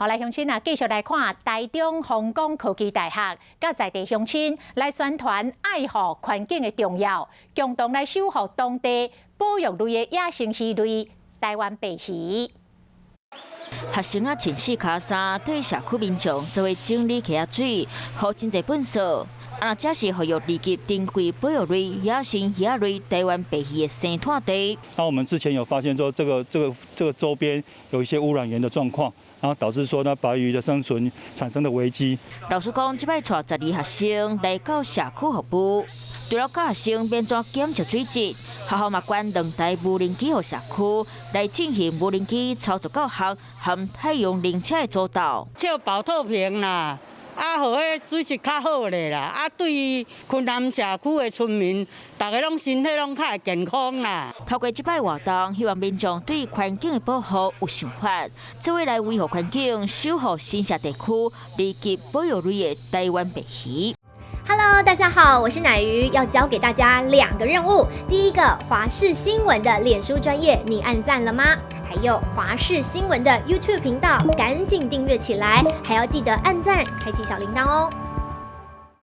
好來，鄉親啊，繼續來看台中弘光科技大學，佮在地鄉親來宣傳愛護環境的重要，共同來守護當地保育類的野生魚類台灣白魚。學生啊，穿四跤衫，綴社區民眾做伙整理溪仔水，予真濟糞埽。啊，這是予二級珍貴保育類野生魚仔類台灣白魚的生態地。那我們之前有發現說，這個周邊有一些污染源的狀況，然後導致說呢白魚的生存產生的危機。老師講，這擺帶12學生來到社區服務，除了教學生欲按怎檢測水質，學校嘛捐兩台無人機予社區來進行無人機操作教學和太陽能車的指導。笑寶特瓶啦。啊，予彼水質較好咧啦！啊，對昆南社區的村民，逐家攏身體攏較會健康啦。透過這擺活動，希望民眾對環境的保護有想法，做伙來維護環境，守護新社地區二級保育類的台灣白魚。 Hello，大家好，我是奶魚，要交給大家兩個任務。第一個，華視新聞的臉書專頁，你按讚了嗎？還有華視新聞的 YouTube 頻道，趕緊訂閱起來，還要記得按讚，開啟小鈴鐺哦。